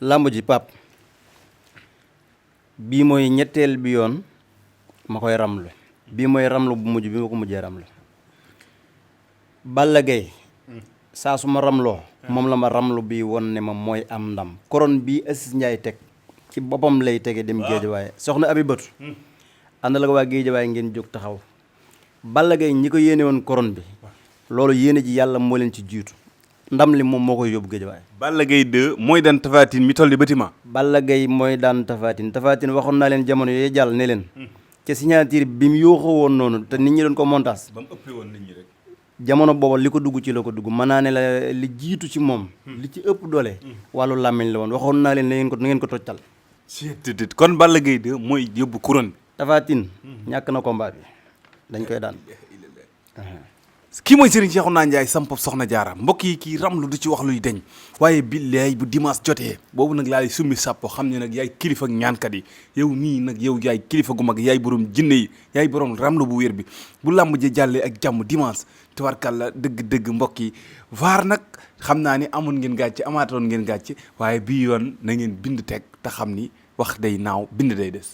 làmb ji pap bii mooy ñetteel bi yoon ma koy ramlu bii mooy ramlu bu mujj bi ma ko mujjee ramlu Balla Gaye saa su ma ramloo moom la ma ramlu bi won ne ma mooy am ndam couronne bii Aziz Ndiaye teg ci boppam lay tege dem Géejawaay soxna Abibatu ànd la ko waa Géejawaay ngeen jóg taxaw Balla Gaye ñi ko yéene woon couronne bi loolu yéene ji yàlla moo leen ci jiitu ndam li moom moo koy yóbbu Géejawaay. Balla Gaye 2 mooy daan Tapha Tine mi toll di bâtiment. Balla Gaye mooy daan Tapha Tine waxoon naa leen jamono yooyu jàll ne leen. ca signature bi mu yóoxoo woon noonu te nit ñi doon ko montage. ba mu ëppee woon nit ñi rek. jamono booba li ko dugg ci la ko dugg mën naa ne la li jiitu ci moom. li ci ëpp doole. wàllu làmmiñ la woon waxoon naa leen na ngeen ko tojtal. kon Balla Gaye 2 mooy yóbbu couronne bi. Tapha Tine ñàkk na combat bi dañ koy daan. kii mooy Serigne Cheikhouna Ndiaye sampab soxna jaara mbokk yi kii ramlu du ci wax luy deñ waaye billaay bu dimanche jotee boobu nag laa lay summi sàppo xam ne nag yaay kilifa ak ñaankat yi yow nii nag yow yaay kilifa gu mag yaay borom jinne yi yaay borom ramlu bu wér bi bu làmb ji jàllee ak jàmm dimanche tubarkàlla dëgg-dëgg mbokk yi vaar nag xam naa ni amoon ngeen gàcce amaatoon ngeen gàcce waaye bii yoon na ngeen bind teg te xam ni wax day naaw bind day des